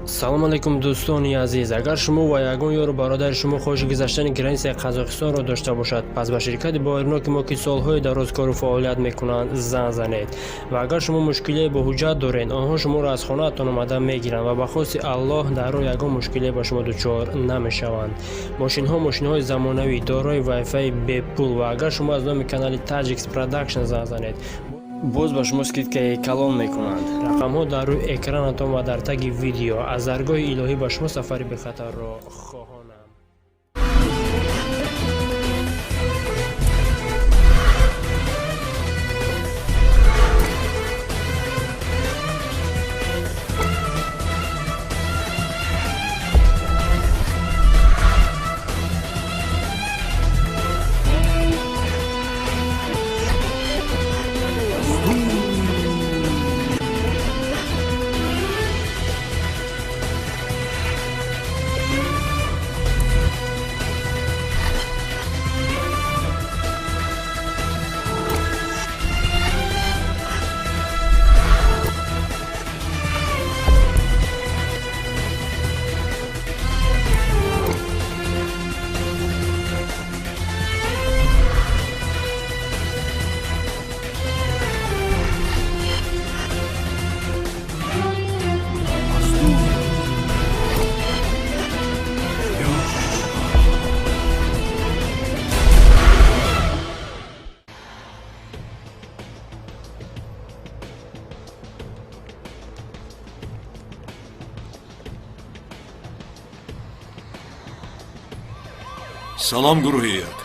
Салом алейкум, дӯстони азиз. Агар шумо ва ягон ёру бародари шумо хоҳиши гузаштани границаи Қазоқистонро дошта бошад, пас ба ширкати боварноки мо, ки солҳои дароз кору фаъолият мекунанд, занг занед. Ва агар шумо мушкилие бо ҳуҷҷат доред, онҳо шуморо аз хонаатон омада мегиранд ва ба хости Аллоҳ дар роҳ ягон мушкилие ба шумо дучор намешаванд. Мошинҳо мошинҳои замонавӣ, дорои вайфаи бепул. Ва агар шумо аз номи канали Таҷикс Продакшн занг занед, боз ба шумо скидкаи калон мекунанд. Рақамҳо дар рӯи экранатон ва дар таги видео. Аз даргоҳи илоҳӣ ба шумо сафари бехатарро хоҳонам. Салом, гурӯҳи як.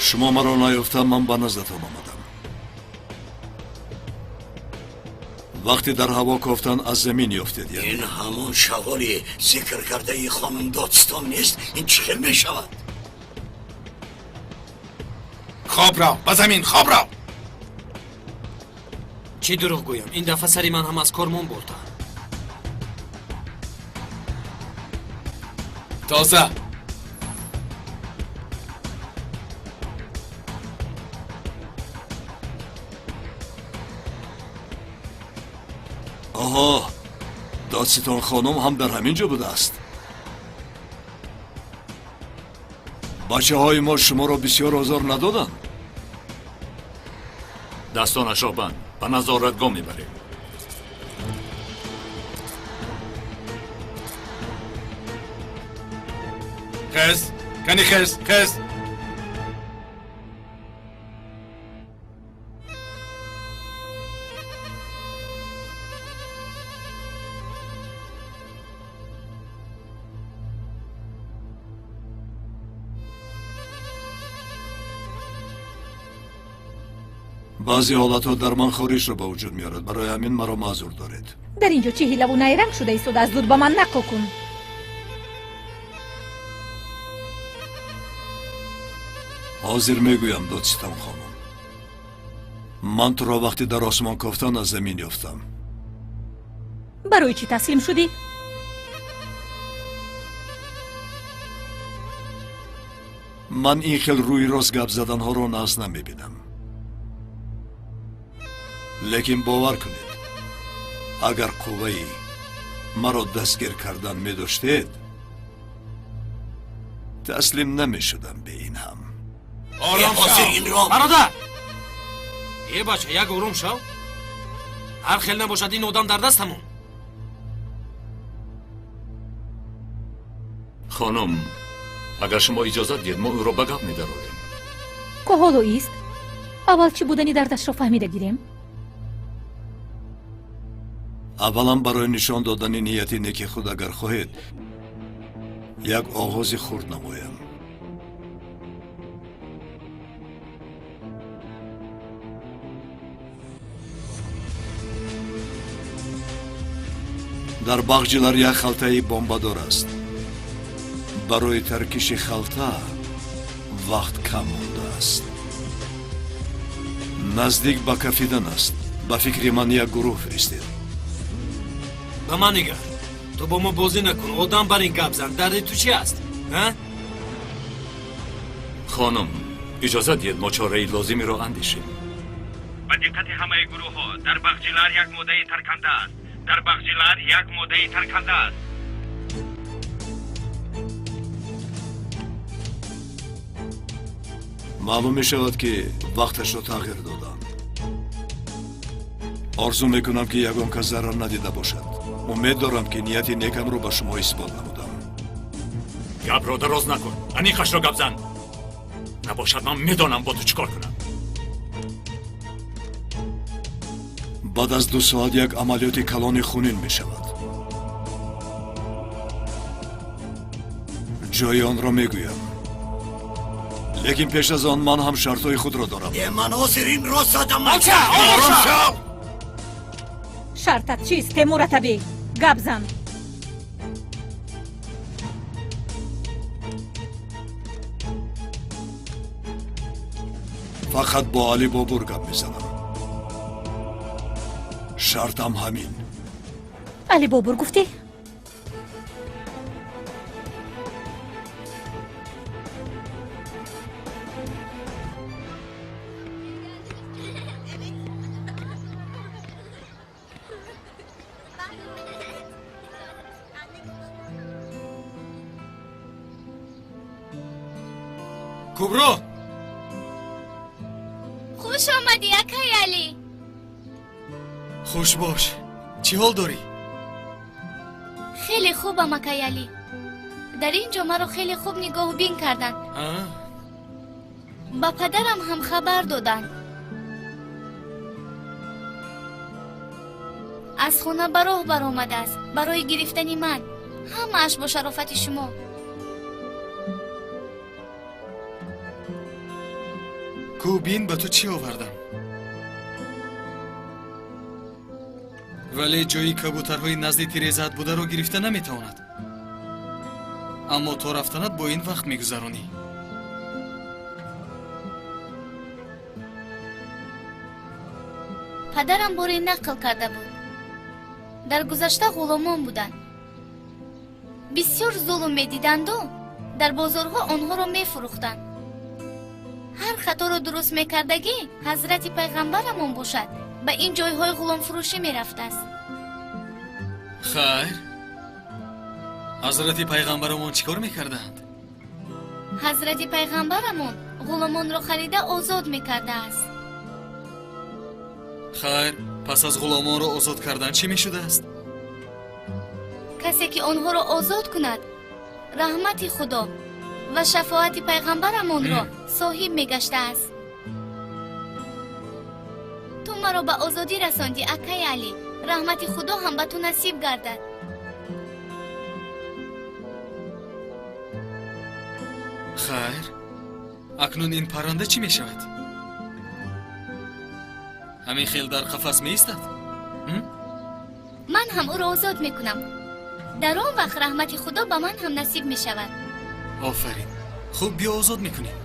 Шумо маро наёфта, ман ба наздатон омадам. Вақте дар ҳаво кофтан, аз замин ёфтед. Ин ҳамон шағоли зикр кардаи хонум додстон нест? Ин чӣ хел мешавад? Хоб рав, ба замин хоб рав. Чӣ дурӯғ гӯям, ин дафъа сари ман ҳам аз кор мон бурда. Тоза. Оҳо, додситон хонум ҳам дар ҳамин ҷо будааст. Бачаҳои мо шуморо бисёр озор надоданд? Дастонашро банд, ба назоратгоҳ мебарем. Хез, кани, хез, хез. Баъзе ҳолатҳо дар ман хоришро ба вуҷуд меорад, барои ҳамин маро маъзур доред. Дар ин ҷо чӣ ҳилаву найранг шуда истодааст? Зуд ба ман нақл кун. Ҳозир мегӯям, додситон хонум. Ман туро вақте дар осмон кофтан, аз замин ёфтам. Барои чӣ таслим шудӣ? Ман ин хел рӯи рост гап заданҳоро нағз намебинам, лекин бовар кунед, агар қувваи маро дастгир кардан медоштед, таслим намешудам бе ин ҳам. Ором ҳозир шав. Инро Бародар, е бача, як ором шав. Ҳар хел набошад, ин одам дар дастамон. Хонум, агар шумо иҷозат диҳед, мо ӯро ба гап медарорем. Ко ҳоло ист, аввал чӣ будани дардашро фаҳмида гирем. Аввалан, барои нишон додани нияти неки худ, агар хоҳед, як оғози хурд намоям. Дар Бағҷилар як халтаи бомбадор аст. Барои таркиши халта вақт кам мондааст, наздик ба кафидан аст. Ба фикри ман, як гурӯҳ фиристед. Ба ман нигар, ту бо мо бозӣ накун. Одам бар ин гап зан. Дарди ту чи аст, а? Хонум, иҷозат диҳед, мо чораи лозимиро андешем. Ба диққати ҳамаи гурӯҳҳо: дар Бағҷилар як модаи тарканда аст. Дар Бағжилар як модаи тарканда аст. Маълум мешавад, ки вақташро тағйир доданд. Орзу мекунам, ки ягон кас зарар надида бошад. Умед дорам, ки нияти некамро ба шумо исбот намудам. Гапро дароз накун, аниқашро гап зан. Набошад, ман медонам бо ту чӣ кор кунам. Баъд аз 2 соат як амалиёти калони хунин мешавад. Ҷои онро мегӯям. Лекин пеш аз он ман ҳам шартҳои худро дорам. Е, ман ҳозир инро задам. Ором шав! Шартат чист, Темур Атабӣ? Гап зан. Фақат бо Али Бобур гап мезанам. Шартам ҳамин. Али Бобур гуфтӣ? Кубро! Хуш омадӣ, акай Алӣ. Хуш бош. Чӣ ҳол дорӣ? Хеле хубам, акай Алӣ. Дар ин ҷо маро хеле хуб нигоҳубин карданд. Ба падарам ҳам хабар доданд. Аз хона ба роҳ баромадааст барои гирифтани ман. Ҳамааш бо шарофати шумо. Ку бин ба ту чӣ овардам. Вале ҷои кабутарҳои назди тирезаат бударо гирифта наметавонад. Аммо то рафтанат бо ин вақт мегузаронӣ. Падарам боре нақл карда буд. Дар гузашта ғуломон буданд. Бисёр зулм медиданду дар бозорҳо онҳоро мефурӯхтанд. Ҳар хаторо дуруст мекардагӣ ҳазрати пайғамбарамон бошад, ба ин ҷойҳои ғуломфурӯшӣ мерафтааст. Хайр, ҳазрати пайғамбарамон чӣ кор мекарданд? Ҳазрати пайғамбарамон ғуломонро харида озод мекардааст. Хайр, пас аз ғуломонро озод кардан чӣ мешудааст? Касе ки онҳоро озод кунад, раҳмати Худо ва шафоати пайғамбарамонро соҳиб мегаштааст. Ту маро ба озодӣ расондӣ, акай Алӣ. Раҳмати Худо ҳам ба ту насиб гардад. Хайр, акнун ин парранда чӣ мешавад? Ҳамин хел дар қафас меистад? Ман ҳам ӯро озод мекунам. Дар он вақт раҳмати Худо ба ман ҳам насиб мешавад. Офарин. Хуб, биё озод мекунем.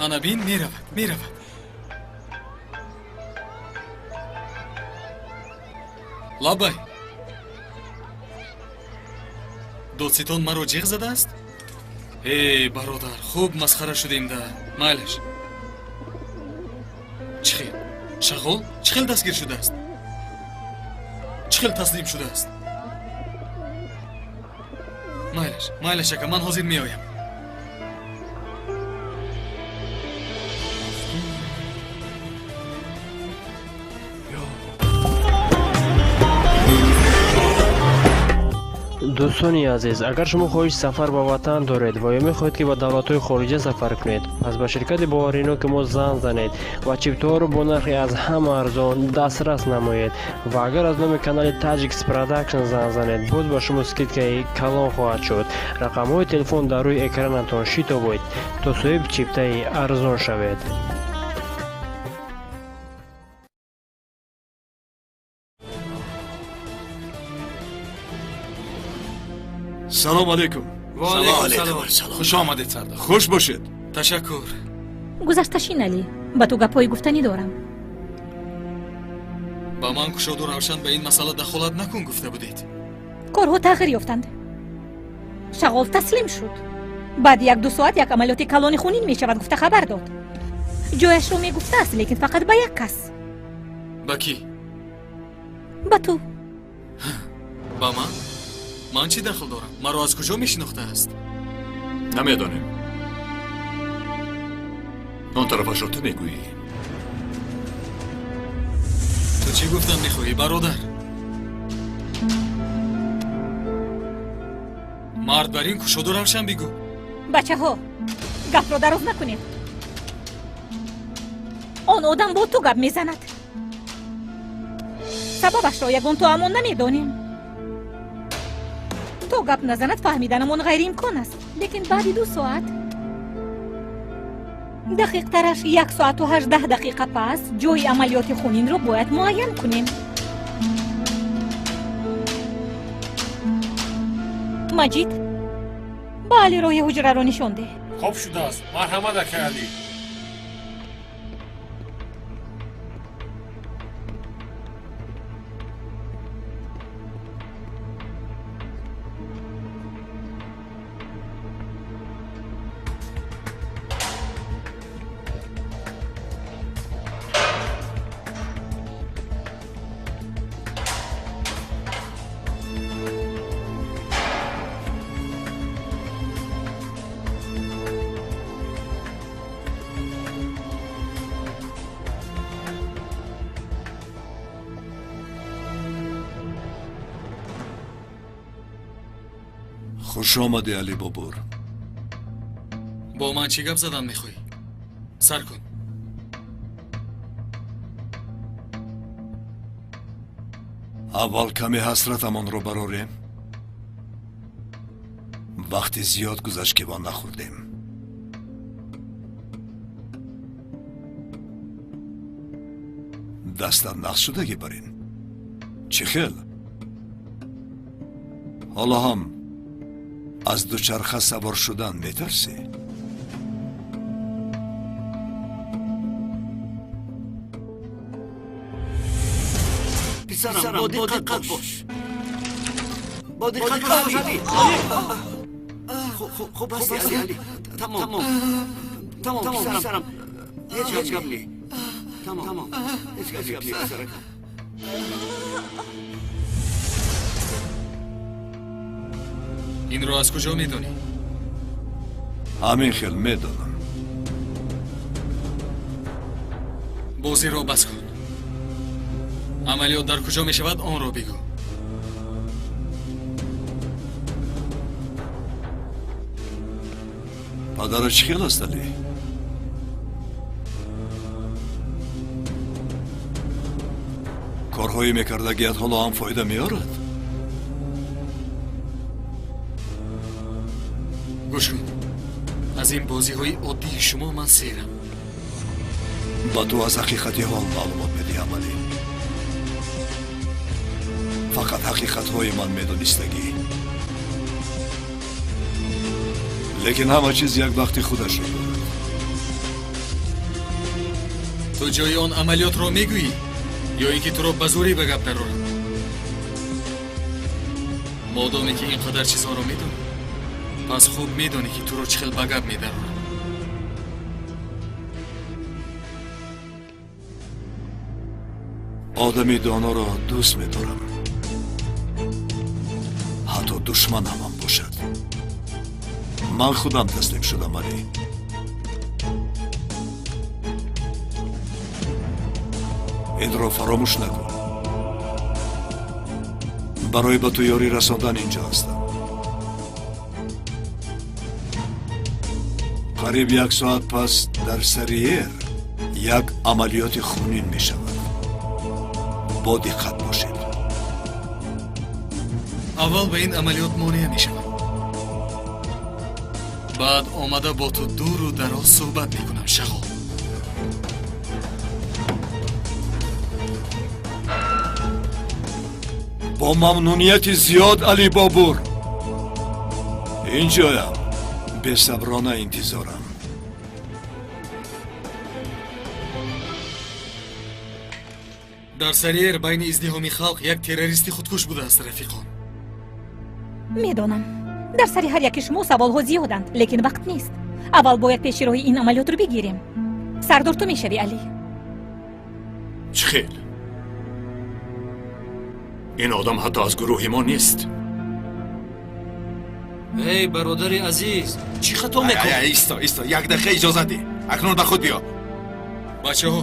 Ана бин, меравад, меравад. Лабай, додситон маро ҷиғ задааст? Эй, бародар, хуб масхара шудем да. Майлаш. Чӣ хел? Шағол чӣ хел дастгир шудааст? Чӣ хел таслим шудааст? Майлаш, майлаш ака, ман ҳозир меоям. Дӯстони азиз, агар шумо хоҳиши сафар ба ватан доред ва ё мехоҳед, ки ба давлатҳои хориҷа сафар кунед, пас ба ширкати бовариноки мо занг занед ва чиптаҳоро бо нархи аз ҳама арзон дастрас намоед. Ва агар аз номи канали Tajix Production занг занед, боз ба шумо скидкаи калон хоҳад шуд. Рақамҳои телефон дар рӯи экранатон шитобед, то соҳиби чиптаи арзон шавед. Салом алейкум. Салом. Хуш омадед, сардор. Хуш бошед. Ташаккур. Гузашта шин, Алӣ, ба ту гапҳои гуфтанӣ дорам. Ба ман кушоду равшан ба ин масъала дахолат накун гуфта будед. Корҳо тағйир ёфтанд. Шағол таслим шуд. Баъди як-ду соат як амалиёти калони хунин мешавад, гуфта хабар дод. Ҷояшро мегуфтааст, лекин фақат ба як кас. Ба кӣ? Ба ту. Ба ман? Ман чӣ дахл дорам? Маро аз куҷо мешинохтааст? Намедонем. Он тарафашро ту мегӯӣ. Ту чӣ гуфтан мехоҳӣ, бародар? Мард бар ин кушоду равшан бигӯ. Бачаҳо, гапро дароз накунед. Он одам бо ту гап мезанад. Сабабашро ягон то амон намедонем. То гап назанад, фаҳмиданамон ғайриимкон аст. Лекин баъди 2 соат, дақиқтараш 1 соату 18 дақиқа пас, ҷои амалиёти хунинро бояд муайян кунем. Маҷид, ба Али роҳи ҳуҷраро нишон деҳ. Хоб шудааст. Марҳамат, акай Алӣ. Хуш омадӣ, Али Бобур. Бо ман чӣ гап задан мехоҳӣ? Сар кун. Аввал каме ҳасратамонро барорем. Вақти зиёд гузашт, ки во нахӯрдем. Дастат нақс шудагӣ бар ин. Чӣ хел? Ҳоло ҳам аз дучарха савор шудан метарсӣ? Писарам, бо диққат бош. Бо диққат бош, Али. Хуб ҳастӣ, Али? Тамом. Тамом, писарам. Ҳеҷ гап не. Тамом. Ҳеҷ гап не, писаракам. Инро аз куҷо медонӣ? Ҳамин хел медонам. Бозиро бас кун. Амалиёт дар куҷо мешавад, онро бигӯ. Падарат чӣ хел аст, Али? Корҳои мекардагият ҳоло ҳам фоида меорад? Гӯш кун. Аз ин бозиҳои оддии шумо ман серам. Ба ту аз ҳақиқати ҳол маълумот медиҳам, Али. Фақат ҳақиқатҳои ман медонистагӣ. Лекин ҳама чиз як вақти худашро дорад. Ту ҷои он амалиётро мегӯӣ ё ин ки туро ба зӯрӣ ба гап дарорам? Модоме ки ин қадар чизҳоро медонӣ, пас хуб медонӣ, ки туро чӣ хел ба гап медарорам. Одами доноро дӯст медорам, ҳатто душманамам бошад. Ман худам таслим шудам, Али. Инро фаромӯш накун. Барои ба ту ёрӣ расондан инҷо ҳастам. Қариб 1 соат пас дар Сариер як амалиёти хунин мешавад. Бо диққат бошед. Аввал ба ин амалиёт монеа мешавам. Баъд омада бо ту дуру дароз суҳбат мекунам, шағол. Бо мамнунияти зиёд, Али Бобур. Инҷоям. Бесаброна интизорам. Дар Сариер байни издиҳоми халқ як террористи худкуш будааст, рафиқон. Медонам. Дар сари ҳар яки шумо саволҳо зиёданд, лекин вақт нест. Аввал бояд пеши роҳи ин амалиётро бигирем. Сардор, ту мешавӣ, Алӣ. Чӣ хел? Ин одам ҳатто аз гурӯҳи мо нест. Эй, бародари азиз, чӣ хато мекунӣ? Исто, исто, як дақиқа иҷозат деҳ. Акнун ба худ биё. Бачаҳо,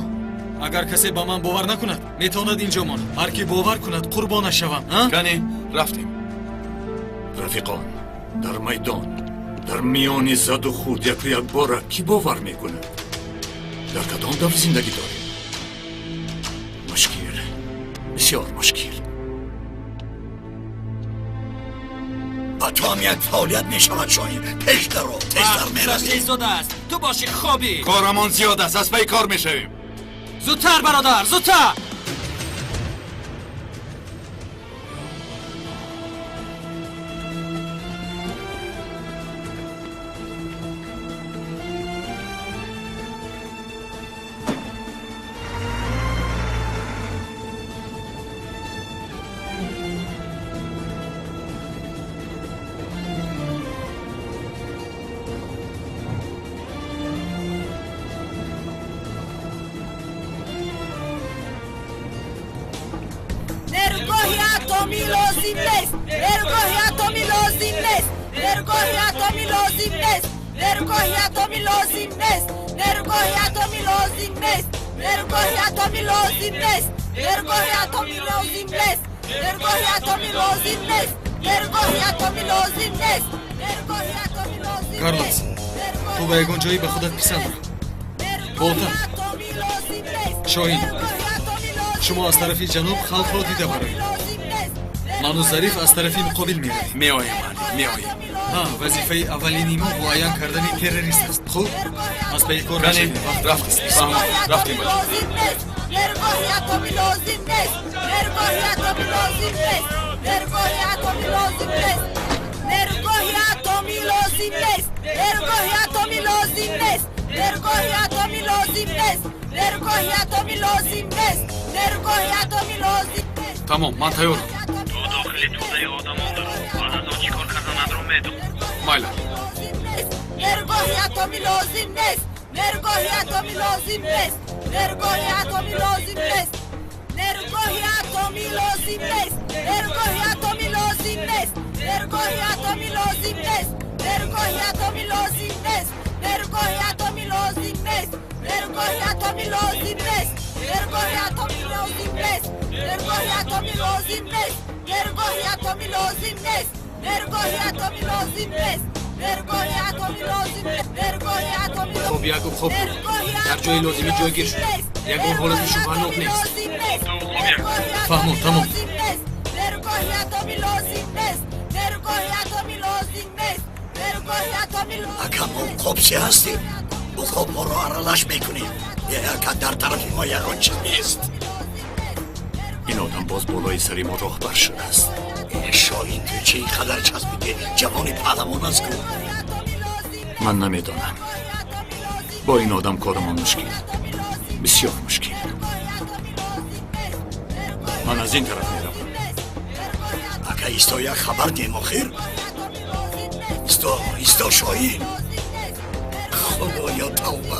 агар касе ба ман бовар накунад, метавонад инҷо монад. Ҳар ки бовар кунад, қурбона шавам. Кани, рафтем. Рафиқон, дар майдон, дар миёни заду хурд яку якбора кӣ бовар мекунад? Дар кадом давр зиндагӣ дорем? Мушкил, бисёр мушкил. Ба ту ҳам як фаъолият мешавад, Шоҳин. Пеш даро, тезтар мерасӣ. Зудааст, ту боши хобӣ. Корамон зиёд аст, аз пайи кор мешавем. Зудтар, бародар, зудтар! Карлос, ту ба ягон ҷое ба худат писанд ра. Болта, Шоҳин, шумо аз тарафи ҷануб халқро дида бароед. Ману Зариф аз тарафи муқобил меравем. Меоем, Али, меоем. Ҳа, вазифаи аввалини мо муайян кардани террорист аст. Хуб, аз пайи кор нашавем. Рафтем, рафтем. Тамом, ман тайёрам. Ту дохили тӯдаи одамон даро. Баъд аз он чӣ кор карданатро медон. Майла. Нерӯгоҳи атомӣ лозим нест. Нерӯгоҳи атомӣ лозим нест. Нерӯгоҳи атомӣ лозим нест. Нерӯгоҳи атомӣ лозим нест. Нерӯгоҳи атомӣ лозим нест. Нерӯгоҳи атомӣ лозим нест. Нерӯгоҳи атомӣ лозим нест. Нерӯгоҳи атомӣ лозим нест. Нерӯгоҳи атомӣ лозим нест. Нерӯгоҳи атомӣ лозим нест. Нерӯгоҳи атомӣ лозим нест. Нерӯгоҳи атомӣ лозим нест. Нерӯгоҳи атомӣ лозим нест. Нерӯгоҳи атомӣ лозим нест. Нерӯгоҳи атомӣ. Хоб, Якуб, хоб. Дар ҷои лозимӣ ҷойгир шуд. Ягон ҳолати шубҳанок нест. Фаҳмон, тамом. Нерӯгоҳи атомӣ лозим нест. Нерӯгоҳи атомӣ лозим нест. Нерӯгоҳи атомӣ. Ака, мо уқобси ҳастем. Уқобҳоро аралаш мекунем. Ака, дар тарафи мо ягон чиз нест. Ин одам боз болои сари мо роҳбар шудааст. Шоҳин, ту чӣ ин қадар часпидӣ? Ҷавони паҳлавон аст ку. Ман намедонам. Бо ин одам корамон мушкил, бисёр мушкил. Ман аз ин тараф меравам. Ака, исто, як хабар диҳем охир. Исто, исто, Шоҳин. Худоё, тавба.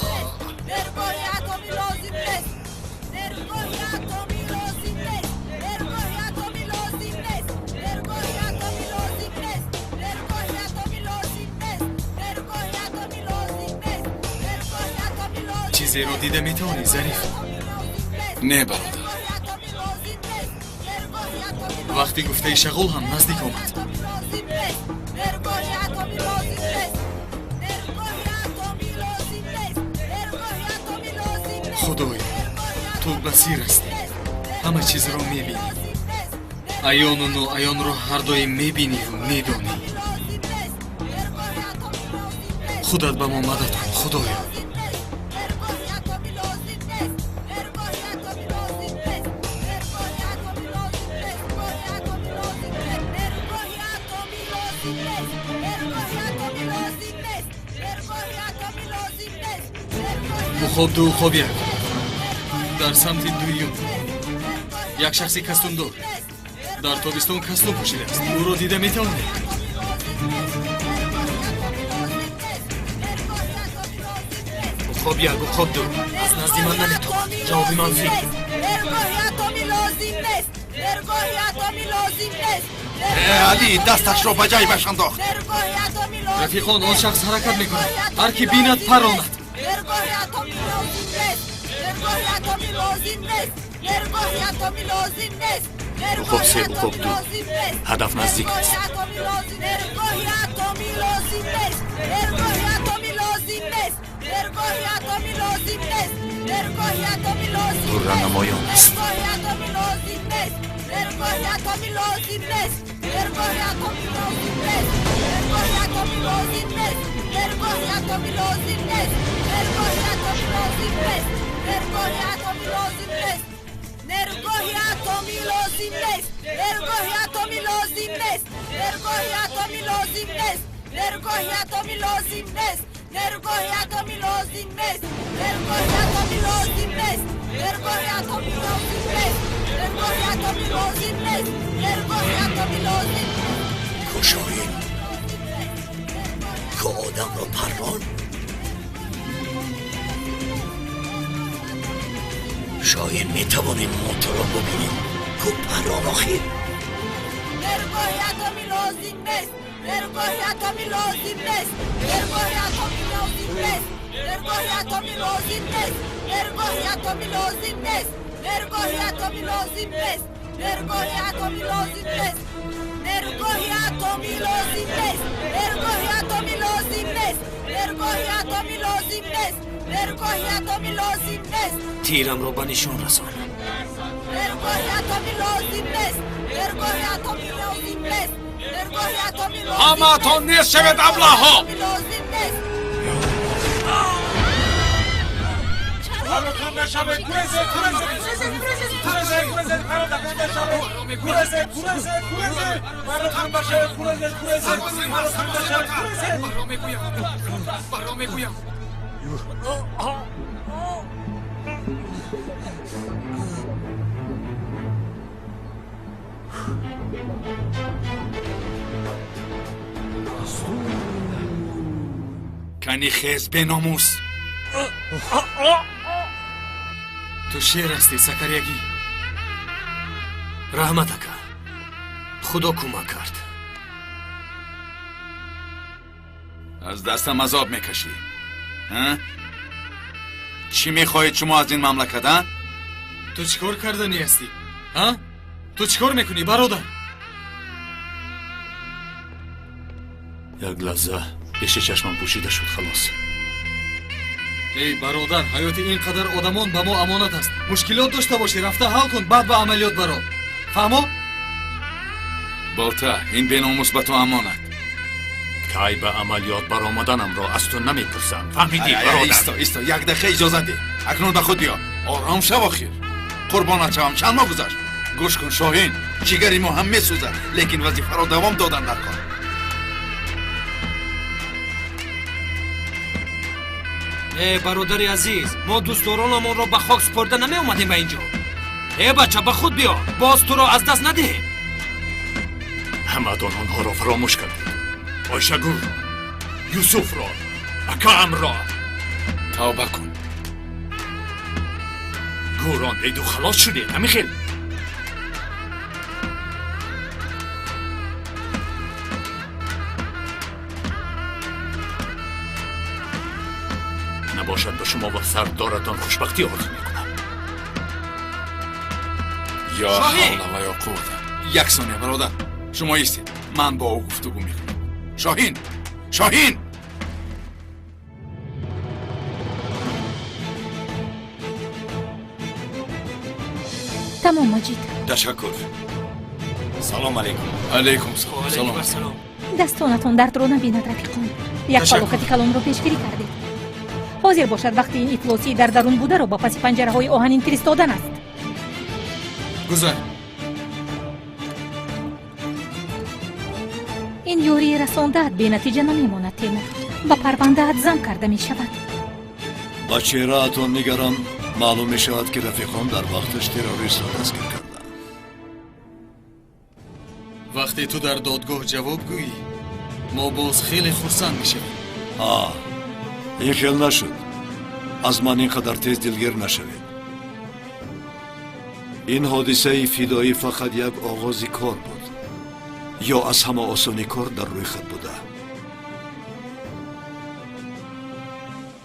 Чизеро дида метавонӣ, Зариф? Не, бародар. Вақти гуфтаи шағол ҳам наздик омад. Худоё, ту басир ҳастӣ, ҳама чизро мебинӣ. Аёну ноаёнро ҳар доим мебиниву медонӣ. Худат ба мо мадад кун, Худоё. Уқоб ду, уқоб як. Дар самти дуюм як шахси костюмдор дар тобистон костюм пӯшидааст. Ӯро дида метавонед? Уқоб як, уқоб ду. Аз назди ман наметобад. Ҷавоби манфӣ. Алӣ дасташро ба ҷайбаш андохт. Рафиқон, он шахс ҳаракат мекунад. Ҳар ки бинад, паронад. Уқоб се, уқоб ду. Ҳадаф наздик аст. Пурра намоён аст. Кушоин ки одамро паррон. Шоҳин, метавонем мо туро бубинем? Ку паррон охир. Тирамро ба нишон расон. Ҳамаатон нест шавед, аблаҳҳо! Кани хез, беномус! Ту шер ҳастӣ, Сакариягӣ. Раҳмат, ака. Худо кӯмак кард. Аз дастам азоб мекашӣ. Чӣ мехоҳед шумо аз ин мамлакат, а? Ту чӣ кор карданӣ ҳастӣ? А? Ту чӣ кор мекунӣ, бародар? Як лаҳза пеши чашмам пӯшида шуд, халос. Эй бародар, ҳаёти ин қадар одамон ба мо амонат аст. Мушкилот дошта бошӣ, рафта ҳал кун, баъд ба амалиёт баро. Фаҳмо? Болта, ин беномус ба ту амонат. Кай ба амалиёт баромаданамро аз ту намепурсам. Фаҳмидӣ, бародар? Исто, исто, як дақиқа иҷозат деҳ. Акнун ба худ биё. Ором шав охир. Қурбонат шавам, чанд моҳ гузашт? Гӯш кун, Шоҳин, ҷигари мо ҳам месӯзад, лекин вазифаро давом додан дар кор. Э бародари азиз, мо дӯстдоронамонро ба хок супорда намеомадем ба инҷо. Э бача, ба худ биё, боз туро аз даст надиҳем. Ҳамадон онҳоро фаромӯш кардед. Ойшагулро, Юсуфро, акаамро. Тавба кун. Гӯрондеду халос шудед, ҳамихел. Набошад ба шумо ва сардоратон хушбахтӣ орзу мекунам. Ё ҳавла ва ё қуввата. Як сония, бародар, шумо истед, ман бо ӯ гуфтугӯ мекунам. Шоҳин, Шоҳин! Тамом, Маҷид. Ташаккур. Салом алейкум. Алейкум салом. Салом. Дастонатон дардро набинад, рафиқон. Як фалокати калонро пешгирӣ кардед. Ҳозир бошад вақти ин ифлосии дар дарун бударо ба паси панҷараҳои оҳанин фиристодан аст. Гузар. Ин ёрии расондаат бенатиҷа намемонад, Темур. Ба парвандаат зам карда мешавад. Ба чеҳраатон нигарам, маълум мешавад, ки рафиқон дар вақташ террористро дастгир карданд. Вақте ту дар додгоҳ ҷавоб гӯӣ, мо боз хеле хурсанд мешавем. Ҳа, ин хел нашуд. Аз ман ин қадар тез дилгир нашавед. Ин ҳодисаи фидоӣ фақат як оғози кор буд, ё аз ҳама осони кор дар рӯйхат буда.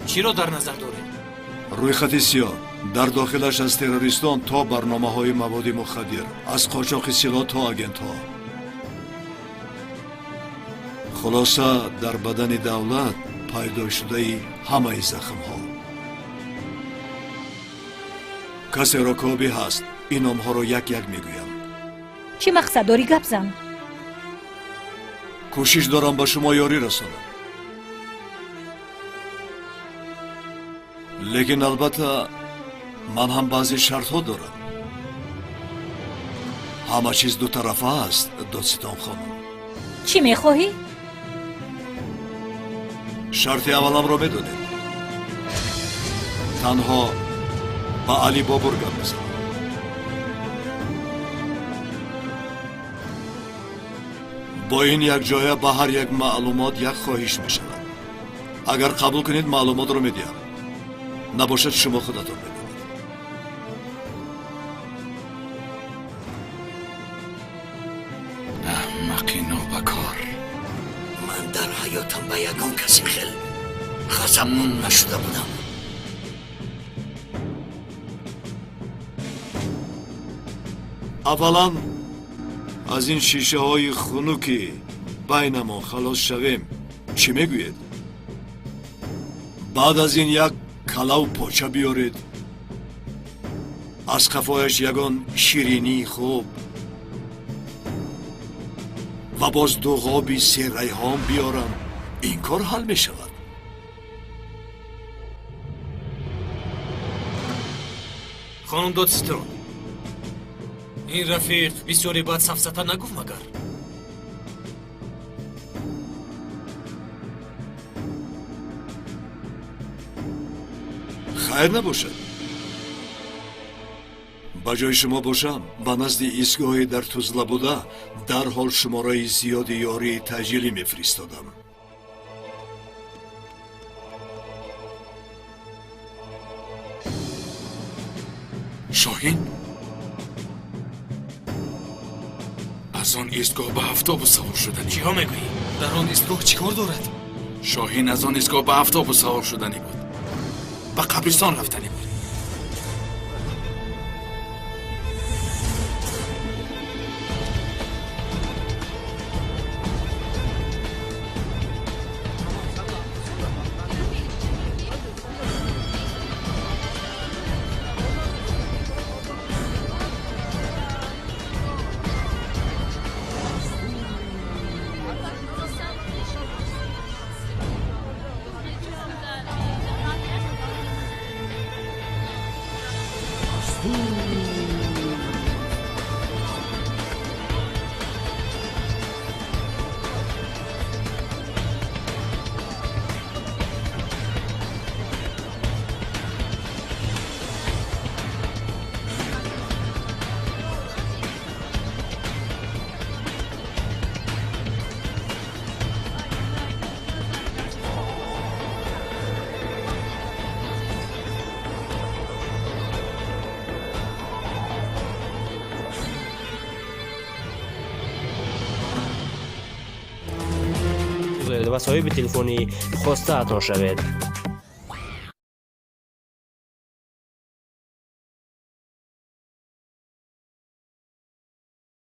Чиро дар назар доред? Рӯйхати сиёҳ дар дохилаш аз террористон то барномаҳои маводи мухаддир, аз қочоқи силоҳ то агентҳо. Хулоса, дар бадани давлат пайдо шудаи ҳамаи захмҳо. Касеро коби ҳаст, ин номҳоро як-як мегӯям. Чӣ мақсад дорӣ, гап зан? Кӯшиш дорам ба шумо ёрӣ расонам. Лекин албатта ман ҳам баъзе шартҳо дорам. Ҳама чиз дутарафа аст, додситон хонум. Чӣ мехоҳӣ? Шарти авваламро медонед. Танҳо ба Али Бобур гап мезанам. Бо ин якҷоя ба ҳар як маълумот як хоҳиш мешавад. Агар қабул кунед, маълумотро медиҳам. Набошад, шумо худатон медонед. Аҳмақи нобакор. Ман дар ҳаётам ба ягон каси хел ғазабнок нашуда будам. Аввалан аз ин шишаҳои хунуки байнамон халос шавем. Чӣ мегӯед? Баъд аз ин як калав поча биёред, аз қафояш ягон ширинии хуб ва боз ду ғоби серайҳон биёрам. Ин кор ҳал мешавад. Хонум додситон, ин рафиқ бисёре баъд сафсата нагуфт магар? Хайр набошад. Ба ҷои шумо бошам, ба назди истгоҳе дар Тузла буда, дарҳол шумораи зиёди ёрии таъҷилӣ мефиристодам. Шоҳин аз он истгоҳ ба автобус савор шуданӣ. Чиҳо мегӯӣ? Дар он истгоҳ чӣ кор дорад? Шоҳин аз он истгоҳ ба автобус савор шуданӣ буд, ба қабристон рафтанӣ буд. Ва соҳиби телефони хостаатон шавед.